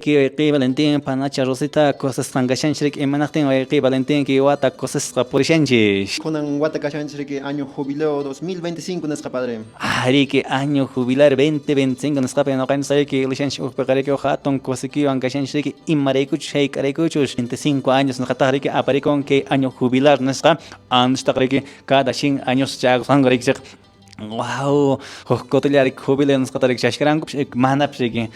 Wayqi Valentín, panacha Rosita kusisqan kashanchis riki, imanaqtin wayqi Valentín kay wata kusisqa purishanchis? Kunan wata kashanchis riki año jubileo 2025 nisqa, padre. Ah, riki año jubilar 2025 nisqapi noqanchis riki iglesianchis ukhupiqa riki huk hatun kusikuywan kashanchis riki, imaraykuchus hayk'araykuchus 25 años nisqataq riki aparikun kay año jubilar nisqa, anchataqa riki cada 100 años chakusqanku riki chayqa. Wow, huk kutilla riki jubileo nisqata riki chashkarankupas manapis riki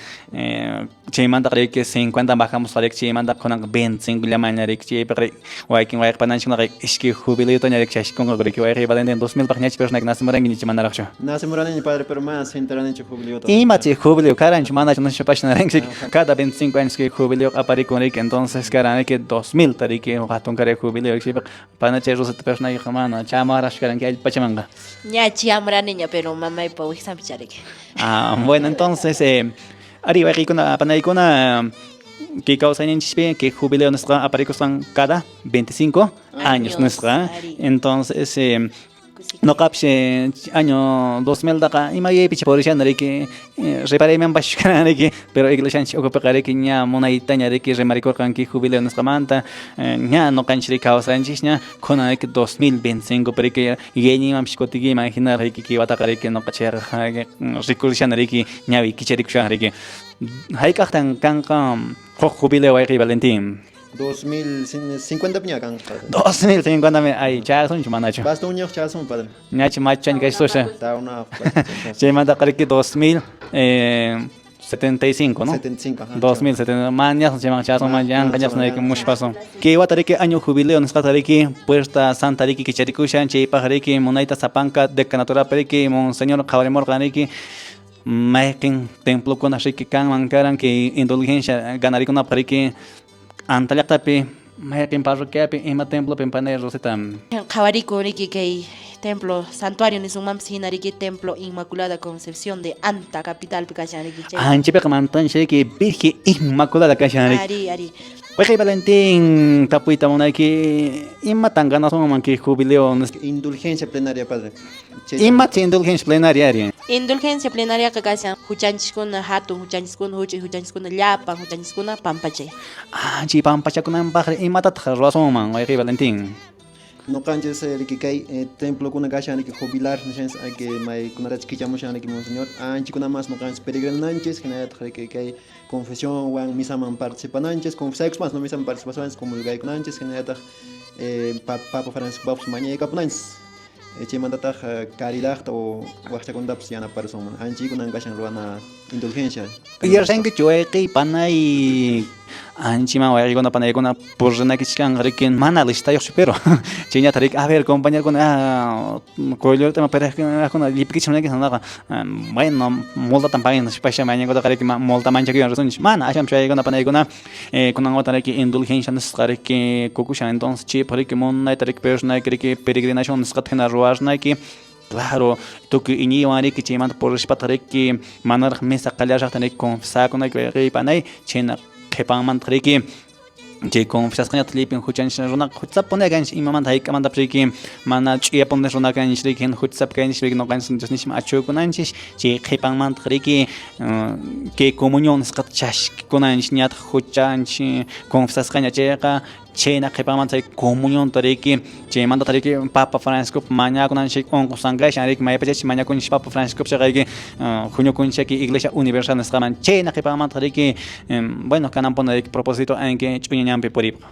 chaymantaqa riki 50 bajamusqa riki chaymanta kunanqa 25 llamanña riki chaypiqa riki wakin wayqe pananchikkunaqa iskay jubileotaña riki chashkunqaku riki wayqey Valentín 2000paq ñachu personayki nacemuranki ñachu manaraqchu? Nacemuraniña, padre, pero manas enteranichu jubileota. Ima chay jubileo karanchu manachu nishapash naranki riki cada 25 años kay jubileo aparikun riki entonces karan riki 2000 ta riki hatun karay jubileo riki chaypiqa pana chay Rosita personaykiqa mana chamaraqchu karanki allpachamanqa. Ña chamraniña, pero mamaypa wiksanpi chariki. Ah, bueno, entonces, ari wayqiykuna, panaykuna, kay kawsayninchispi kay jubileo nisqa aparikusqan cada 25 años nisqa. Entonces, noqapis año 2000 taqa ima yuyaypicha purishani riki, reparaymanpas karani riki, pero iglesianchis ukhupiqa riki ña munaytaña riki rimarikurqan kay jubileo nisqamanta, ña noqanchis riki kawsanchisña. Kunan riki 2025 pi riki yuyayninmanpis kutikiyman jina riki kay wataqa riki noqa chayqa rikurishani riki ñawi kicharikushan riki. Hayk'aqtan kanqa huk jubileo, wayqiy Valentín? 2050 piña kanqa. 2050 mi ay chayasunchu manachu? Bastonñaq chayasun, padre. Ñachu machuchaña kashsusha. Tauna. Chaymantaqa riki 2000 75, ¿no? 75, ajá. 2070, mañas chayman chayasun, yanqañas riki mushpasun. Kay wata riki año jubileo nisqata riki Puerta Santa riki kicharikushan, chaypaq riki munayta sapanka decanaturapi riki Monseñor qhawarimurqan riki mayqin templokuna riki kanman karan kay indulgencia ganarikunapaq riki Anta llaqtapi mayqin parroquiapi ima templopin panay Rosita? Qhawarikun riki kay templo santuario nisunmanpis hina riki templo Inmaculada Concepción de Anta capitalpi kashan riki chay. Anchapiqa mantancha riki Virgen Inmaculada kashan riki. Ari, ari. Wayqey Valentín, tapuyta munayki, imatan ganasunman kay jubileo nisqa? Indulgencia plenaria, padre. Imacha indulgencia plenaria ari? Indulgencia plenariaqa kashan huchanchiskuna, hatun huchanchiskuna, huch'uy huchanchiskuna, llapan huchanchiskuna pampachay. Ah, chay pampachakunanpaqri imatataq ruwasunman, wayqiy Valentín? Noqanchis riki kay templokuna kashan riki jubilar nishanchis que maykunatachu kichamushan riki monseñor anchikunamas noqanchis peregrinanchis hinallataq riki kay confesionwan misaman participananchis confesaykuspas no misaman participaswanchis comulgaykunanchis hinallataq Papa Franciscopapas mañaykapunanchis chaymantataq caridadta o waqchakunatapas yanaparisunman anchikunan kashan ruwana indulgencia. Yuyashankichu wayqiy panay anchiman wayqiykuna panaykuna purinakichis kanqa riki mana listayuqchu pero chayñata riki a ver compañerokuna quyllurta ima puriqkuna llipkichis munaykichis nispaqa bueno multatan pagani nispasha mañankutaqa riki multa manchakuywan risunchis mana aswanpas wayqiykuna panaykuna kunan wata riki indulgencia nisqa riki kukushan entonces chaypaq riki munayta riki personayki riki peregrinación nisqata hina ruwarnayki claro tukuy iñiywan riki chaymanta purispataq riki manaraq misa qallarishaqtin riki confesakunayki wayqiy panay chhayna qhipanmantaq riki chay confesasqañataq llipin huchanchis runaqa huchasapuni kanchis imamanta hayk'amantapas riki mana ch'uyapuni runa kanchis riki hina huchasapa kanchis riki noqanchis Diosninchikman achhukunanchis chay qhipanmantaq riki kay comunión nisqata chaskikunanchis ñataq huchanchis confesasqaña chayqa chhayna qhipanmanta chay comunionta riki chaymantataq riki Papa Franciscopa mañakunanchik unqusqan kashan riki maypachachis mañakunchis Papa Franciscopa chayqa riki huñukunchik Iglesia Universal nisqaman chhayna qhipanmantaq riki bueno kananpuni riki propósito anki ch'uña ñanpi puriypaq.